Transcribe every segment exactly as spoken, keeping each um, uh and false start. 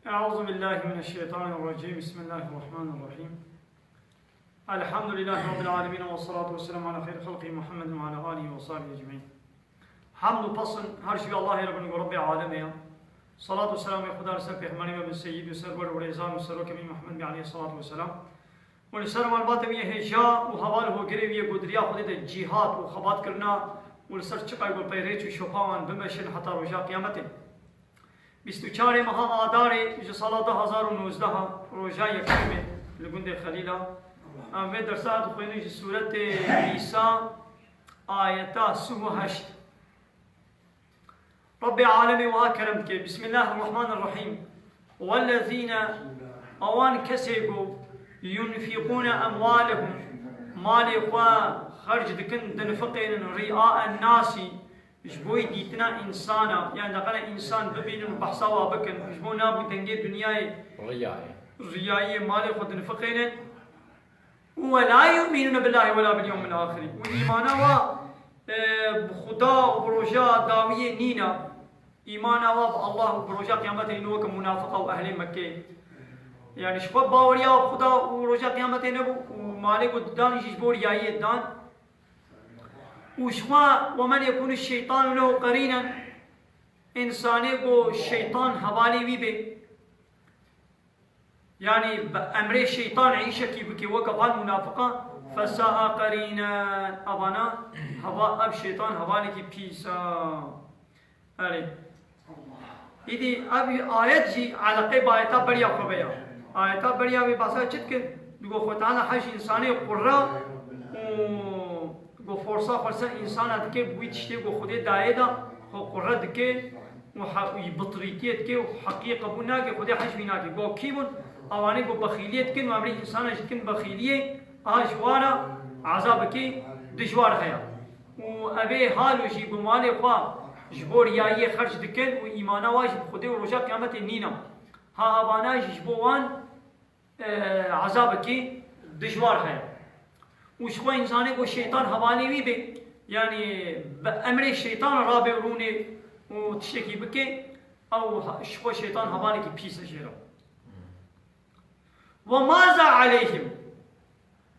أعوذ بالله من الشيطان الرجيم. بسم الله الرحمن الرحيم. الحمد لله رب العالمين، والصلاة والسلام على خير خلقه محمد وعلى آله وصحبه أجمعين. Hamd û pesn her ji Allahê re bin ku Rebbê alemê ye. Salat û selamê Xuda li ser pêxemberê me bin seyyid û serwer û rêzan û serokê me Muhammed bê aleyhissalatu vesselam. Û li ser malbatê wî yê hêja û heval û hogirê wî yê ku di riya Xwedê de cîhad û xebat kirina û li ser çiqay ku peyrêç û şopa wan bimeşin heta roja qiyametê. Bîst û çarê meha Adarê ji sala du hazar û nozdeh, roja yekemê li gundê Xelîla. Em vê dersa dixwînin ji sûretê Nîsa, ayeta sih û heşt. Rebbê alemê wiha kerem dike. Bismillahirrahmanirrahîm. Wellezîne, ewan kesê ku yunfîqûne emwalehum, malê xwe xerc dikin, dinfiqênin, rîa ennasî, ji bo dîtina însana, yani deqene însan bibînin û behsa wa bikin, ji bo nabû dengê dinyayê, Riyayê. Riyayê malê xwe dinfiqênin. Û we la yu'minûne billahi we la bil yewmil axirî. Û îmana wa, e, bi Xuda û bi roja dawiyê nîna. Îmana wa bi Allah û bi roja qiyametê nîne weke munafiqa û ehlê Mekkeyê. Yani ji xwe baweriya wa bi Xuda û roja qiyametê nebû û malê ku didan jî ji bo riyayiyê didan. Û ji xwe, "Ve men yekûnî şeytanu lehu qerînen", însanê ku şeytan hevalê wî bê, yani bi emrê şeytan îşekî bikê, weke van munafiqan, "fesa'a qerînen", evana heva, ev şeytan hevalekî pîs e. Erê. Îdî ev ayet jî eleqê bi ayeta beriya xwe be ya. Ayeta beriya wê behsa çi dikin? Digo Xwe Teala hej însanê qurra û go forsa xwe ser însana dike, bi wî tiştê go Xwedê dayê de xwe qurre dike û he-, wî bitirîtiyê dike û heqiyê qebûl nake, Xwedê hej wî nake. Go kî bûn? Ewanê go bexîliyê dikin û emrê însana jî dikin bexîliyê, a ji wan re ezabekî dijwar heye. Û evê halo jî bi malê xwe ji bo riyayiyê xerc dikin û îmana wa jî bi Xwedê û roja qiyametê nîne. Ha evana jî ji bo wan, e, ezabekî dijwar heye. Û ji xwe însanê ku şeytan hevalê wî bê, yanî bi emrê şeytan rabe rûnê û tiştekî bike, ew ha-, ji xwe şeytan hevalekî pîs e jê re. Ve maza aleyhim.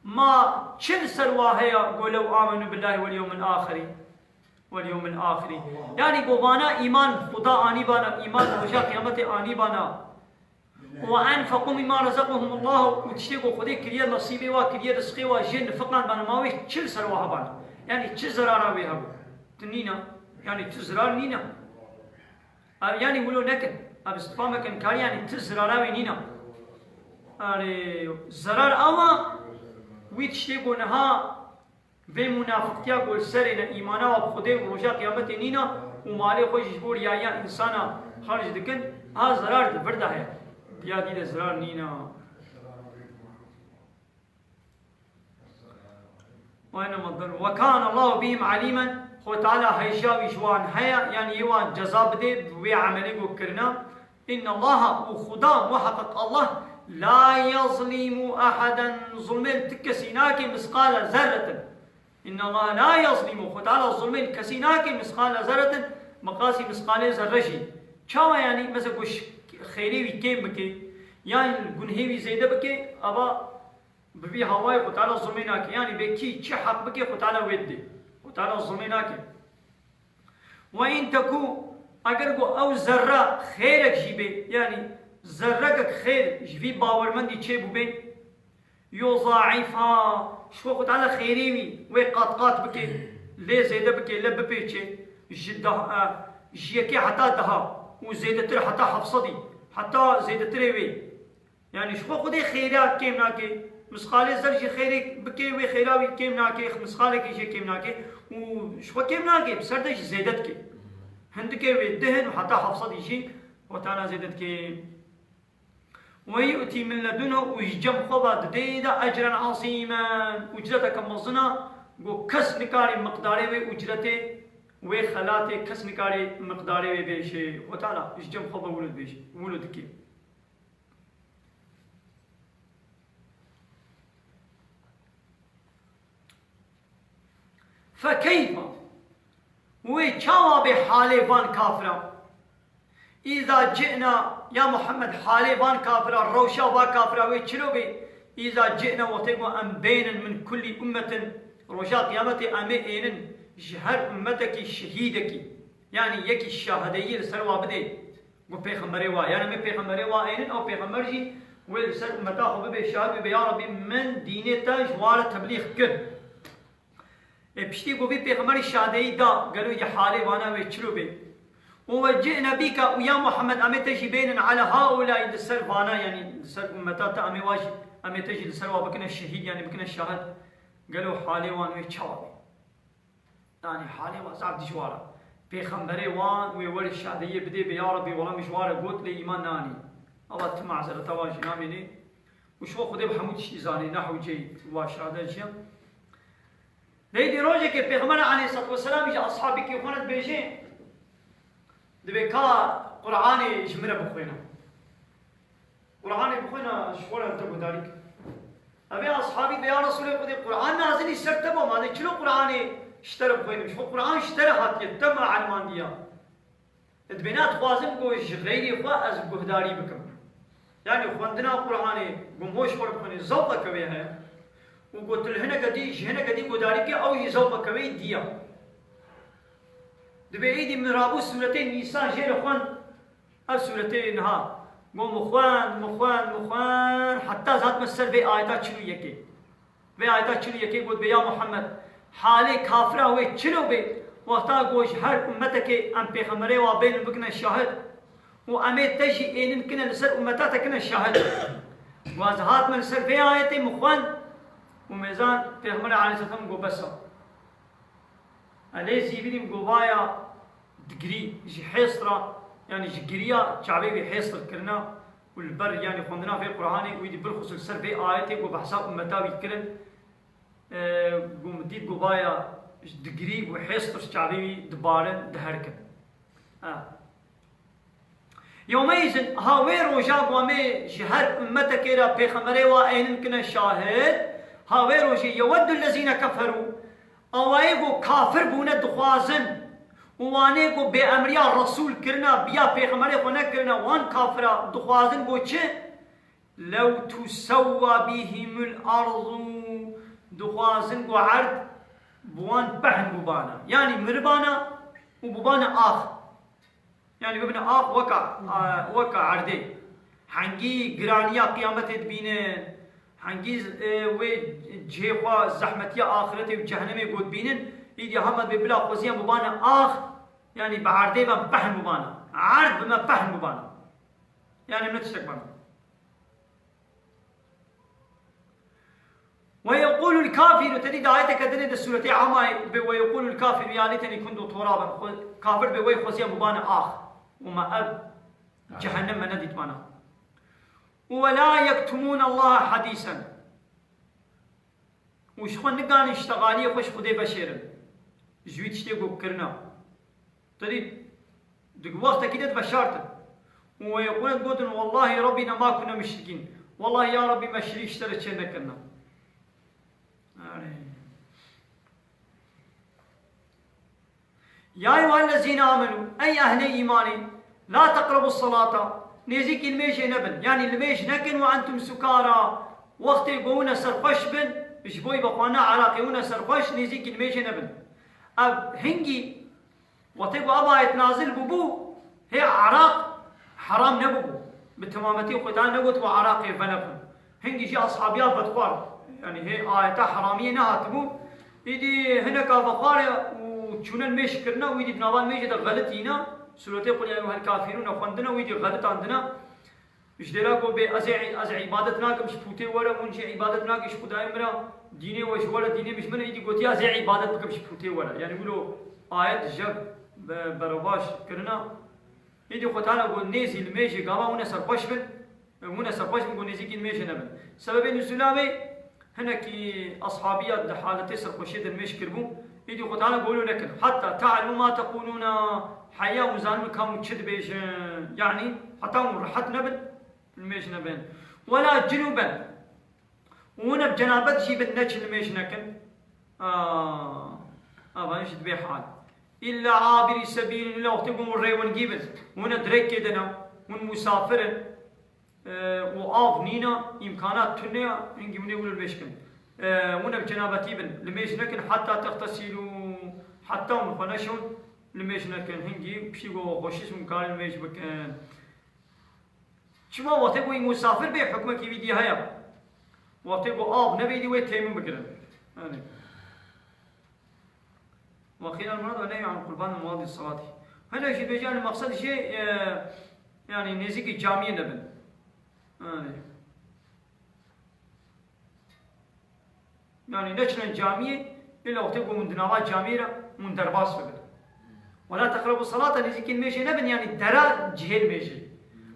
Ma çi li ser wa heye go lew amenu billahi vel yewmil axirî? Vel yewmil axirî. Yani go vana îman bi Xuda anîbana, îman bi roja qiyametê anîbana. Ve enfequ mimma razaqahumullah, û tiştê go Xwedê kiriye, nasîbê wa kiriye, rizqê wa jê nifiqan bana, ma wê çi li ser wa hebana? Yani çi zerara wê hebû? Tu nîna. Yani tu zirar nîna. Ev, yanî wilo nekin. Ev istifa mekin karî, yanî tu zirara wî nîna. Erê, zerar ew e, wî tiştê ku niha vê munafiqtiya ku li serê ne, îmana wa bi Xwedê û roja qiyametê nîna û malê xwe jî ji bo riyayiya însana xerc dikin, ha zerar di vir de heye. Diya dî de zerar nîna. Wayne madar. Ve kâne Allahu bihim alîmen. Xwe Teala hêja wî ji wan heye, yanî yê wan ceza bidê bi wê emelê ku kirine. Înne Allaha, û Xuda, muheqeq Allah, la yazlîmu eheden, zulmê li ti kesî nake, misqale zerretin. Înne Allaha la yazlîmu, Xwe Teala zulmê li kesî nake, misqale zerretin, miqasî misqalê zerre jî. Çawa yanî, mesela ku ş-, xêrê wî kêm bike, yan gunhê wî zêde bike, ava Bi vî hawayê Xwe Teala zulmê nake. Yanî bê kî çi heq bike, Xwe Teala wê didê. Xwe Teala zulmê nake. Ve in tekû, eger ku ew zerre xêrek jî bê, yanî zerrekek xêr ji vî bawermendî çêbûbê, yuzaifha, ji xwe Xwe Teala xêrê wî wê qat qat bike, lê zêde bike, lê bipêçe, ji deh, e, ji yekê heta deha û zêdetir heta heft sedî, heta zêdetirê wê. Yanî ji xwe Xwedê xêra kêm nake. Misqalê zerr jî xêrê bike, wê xêra wî kêm nake, misqalekî jê kêm nake. Û ji xwe kêm nake, bi ser de jî zêde dike. Hindikê wê dih in û heta heft sedî jî Xwe Teala zêde dike. Ve yu'tî min ledunhu, û ji cem xwe ve didê de ecren azîmen. Ucreteke mezin e, ku kes nikare miqdarê wê ucretê, wê xelatê kes nikare miqdarê wê bêje. Xwe Teala ji cem xwe ve wilo dibêje, wilo dike. Fekeyfa, wê çawa bê halê van kafiran? Îza ci'na, ya Muhammed, halê van kafira, rewşa va kafira wê çilo bê? Îza ci'na, wextê ku em bênin, min kullî ummetin, roja qiyametê em ê ênin, ji her ummetekî şehîdekî, yanî yekî şahideyî li ser wa bidê, ku pêxemberê wa, yanî em ê pêxemberê wa ênin, ew pêxember jî wê li ser ummeta xwe bibê şahid, bibê, ya Rebî, min dînê te ji wa re teblîx kir. Ê piştî ku vî pêxemberî şadeyî da, gelo yê halê vana wê çilo bê? Û we ci'ne bîka û ya Muhammed, em ê te jî bênin ala haulay, li ser vana, yanî li ser ummeta te, em ê wa jî, em ê te jî li ser wa bikine şehîd, yanî bikine şahid. Gelo halê wan wê çawa bê? Yanî halê wan zaf dijwar e. Pêxemberê wan wê werê şadeyiyê bidê bê, ya Rebî, wela min ji wa re got, lê îman nanî. Ava tu mazereta wan jî namînî. Û ji xwe Xwedê bi hemû tiştî zanî, nehw ceyî wa şade jî. Lê dî rojekê Pêxember aleyhissalatu vesselam ji ashabîkê xwe re dibêje, dibê, ka Qur'anê ji min re bixwêne. Qur'anê bixwêne, ji xwe re te guhdarî ke. Evê ashabî dibê, ya Resûlê Xwedê, Qur'an nazilî ser te bo, ma dê çilo Qur'anê ji te re bixwênim? Ji xwe Qur'an ji te re hatiye, te me elmandiya. Dibêne dixwazim ku ji xeyrê xwe ez guhdarî bikim. Yanî xwendina Qur'anê, ku ji xwe re bixwînî, zewqeke wê heye. Û ku tu li hineke dî, ji hineke dî guhdarî bikî, ew jî zewqeke wê dî ye. Dibê êdî min rabû sûretê Nîsan jê re xwend. Ev sûretê niha. Got min xwend, min xwend, min xwend, heta ez hatime ser vê ayeta çil û yekê. Vê ayeta çil û yekê got bê, ya Muhammed, halê kafira wê çilo bê, wexta ku ji her ummetekê em pêxemberê wa bênin bikine şahid û em ê te jî ênin kine li ser ummeta te kine şahid. Got ez hatime li ser vê ayetê min xwend û mêzan Pêxemberê aleyhisselam got bes e. Elê zîvirî got vaya digirî ji hêst re, yanî ji giriya çavê wî hêst kirine û li ber, yanî xwendina vê Qur'anê wî dî bilxusus li ser vê ayetê ku behsa ummeta wî kirin, e, got min dît got vaya digirî û hêst ji çavê wî dibarin, diherkin. E. Yewmeîzin, ha wê roja ku em ê ji her ummetekê re pêxemberê wa ênin kine şahid, ha wê rojê, yeweddu lezîne keferû, awayê ku kafir bûne dixwazin û wanê ku bêemriya Resûl kirine, biya pêxemberê xwe nekirine, wan kafira dixwazin ku çi? Lew tusewwa bihimul ardu, dixwazin ku erd bi wan pehn bûbana. Yanî miribana û bûbana ax. Yanî bibine ax weka, a, weka erdê. Hengî giraniya qiyametê dibînin, hengî, e, wê cihê xwe zehmetiya axiretê û cehenemê ku dibînin, îdî hema dibê bila xweziyan bibane ax, yanî bi erdê ve pehn bibane. Erd bi me pehn bibane. Yanî min tiştek bana. Ve yequlul kafiru, te dî di ayeteke dinê di sûretê Amayê dibê, ve yequlul kafiru ya leyteni kuntu turaban. Xwe-, kafir dibê, wey xweziya bûbane ax. Û me ev cehennem me nedîtmana. Û ve la yektumûne Allaha hadîsen. Û ji xwe niganin ji texaliyê xwe ji Xwedê veşêrin. Ji wî tiştê ku kirina. Te dît, di wextekî de diveşartin. Û wê xwe gotin, "Wellahî Rabbîna ma kunna muşrikîn." Wellahî ya Rabbî me şirîk ji te re çê nekirina. Erê. Ya eyyuhellezîne amenû, ey ehlê îmanê, la teqrebus salata, nêzîkî limêjê nebin. Yanî limêj nekin, ve entum sukara, wextê ku hûn e serxweş bin, ji bo yî vexwe ne eraqê, hûn e serxweş, nêzîkî limêjê nebin. Ev hingî, wextê ku ev ayet nazil bûbû, hê eraq heram nebûbû. Bi temametî Xwedê negot we eraqê venexwin. Hingî jî ashabiya vedxwar, yanî hê ayeta heramiyê nehatibû. Îdî hineka vexware û çûne limêj kirine û îdî di nava limêjê de xelitîne. Sûretê Qul ya eyyuhel kafirûne xwendine û îdî xelitandine. Ji dêra got bê ez ê, ez ê îbadet nakim ji pûtê we re, hûn jî îbadet nakin ji Xwedayê min re, dînê we ji we re, dînê min ji min re, îdî gotiye ez ê îbadet bikim ji pûtê we re. Yanî wilo ayet ji jev be-, berevaş kirine. Îdî Xwedê Teala got nêzî limêjê gava hûn e serxweş bin, hûn e serxweş bin, got nêzîkî limêjê nebin. Sebebê nuzûla wê hinekî ashabiya di haletê serxweşiyê de limêj kiribû. Îdî Xwedê Teala got wilo nekin. Hatta ta'lemu ma tequlûne, heya hûn zanibin ka hûn çi dibêjin. Yanî heta hûn rehet nebin, limêj nebin. Wela cunuben. Û hûn ev cenabet jî bin, neçin limêj nekin. Aa, ava jî dibê hal. Îlla abirî sebîlin, îlla wextê ku hûn rêwingî bin, hûn e direkê de ne, hûn musafir in, e, û av nîne, îmkanat tune ye, hingî hûn ê wilo li mêj kin. E, hûn e bi cenabetî bin, li mêj nekin, heta textesilû, heta hûn xwe neşon, li mêj nekin, hingî piştî ku xweşiş hûn karin li mêj bikin. Çima wextê ku wî musafir bê, hukmekî wî dî heye. Wextê ku av nebê dî wê têmin bikirin. Yani. وقيل المراد النهي عن قربان مواضع الصلاة. Hinek jî bêjin, yani, meqsed jê, e, yani, nêzîkî camiyê nebin. Yani. Yani, neçine camiyê, îlla wextê ku hûn di nava camiyê re hûn derbas bibin. ولا تقربوا الصلاة, nêzîkî mêjê nebin, yani, dera cihê mêjê.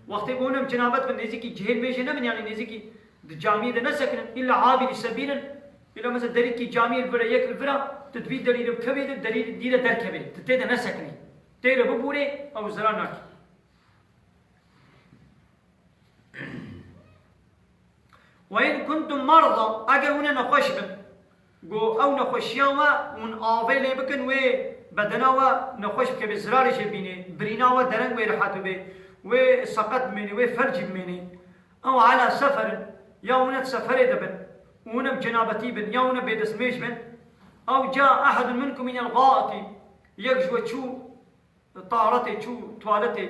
Wextê ku hûn em cenabet bin, nêzîkî cihê mêjê nebin, yani, nêzîkî di camiyê de nesekinin, îlla abirî sebîlin, îlla mesela derîkî camiyê li vir e, yek li vir e, tu di vî derî de bikevî, di derî dî de derkevê, tu tê de nesekinî. Tê de bibûrê, ew zerar nake. وإن كنتم مرضى, eger hûn e nexweş bin, go ew nexweşiya we hûn avê lê bikin, wê bedena we nexweş bike, bê zirarê jê bînê, birîna we dereng wê rihet bibe, wê seqet bimênê, wê felcî bimênê. Ew ala seferin, ya hûn e di seferê de bin, û hûn e bi cenabetî bin, ya hûn e bêdestmêj bin. Ew ca ehedun minkum minel gaiti, yek ji we çû taretê, çû tuwaletê,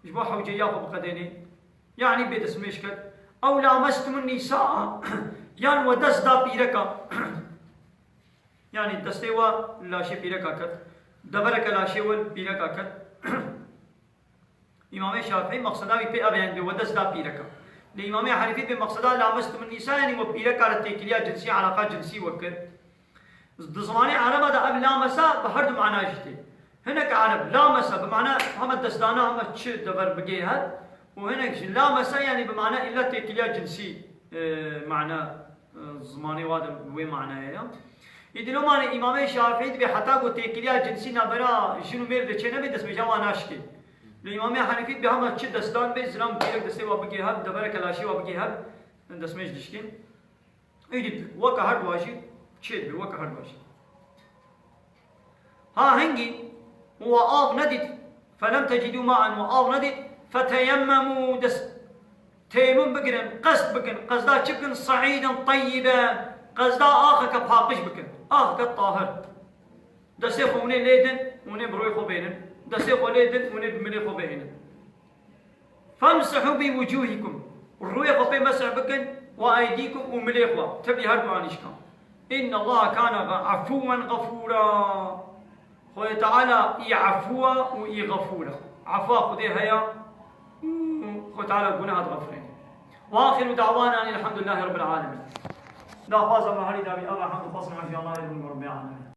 ji bo hewceya xwe biqedênê, yanî bê destmêj ket. Ew lamestumun nîsaa, yan we dest da pîreka, yanî destê we li laşê pîreka ket, devereke laşê we li pîreka ket. Îmamê Şafîî meqseda wî pê ev e, yanî bê we dest da pîreka. Lê Îmamê Henîfî bê meqseda lamestumun nîsa, yanî we pîreka re têkiliya cinsî, eleqa cinsî we kir. Di zimanê ereba de ev lamesa bi her du mana jî tê. Hinek ereb lamesa bi mana heme destdana, heme çi dever bigê hev û hinek jî lamesa, yanî bi mana îlla têkiliya cinsî, e, mana, e, zimanê wa de wê manaya ya. Îdî loma Îmamê Şafîî dibê heta ku têkiliya cinsî navbera jin û mêr de çênebe destmêja wa naşkê. Lê Îmamê Henîfî dibê hema çi destan bê, zilam pîrek destê wa bigê hev, devereke laşê wa bigê hev, destmêj dişkên. Îdî weke her dua jî çê dibe, weke her dua jî. Ha hingî, we av nedît, felem tecidû maen, we av nedît, feteyemmemû, dest têmum bigirin, qest bikin, qezda çi bikin, saîden teyyibe, qezda axeke paqij bikin, axeke tahir. Destê xwe hûnê lê din, hûnê bi rûyê xwe bênin, destê xwe lê din, hûnê bi milê xwe bihênin. Femsihû bi wucûhikum. Rûyê xwe pê mesih bikin, we eydîkum û milê xwe. Tevî her du anîşkan. Inna Allaha kana efûwen xefûra. Xwedê Teala î efû e û î xefûr e. Efûa Xwedê heye û Xwedê Teala guneha dixefirêne. Ve axiru da'wana enî elhamdulillahî rabbil alemin. Daxwaza me herî dawî ev e, hemd û xwestin Hecî Allahê Rabbil alemin.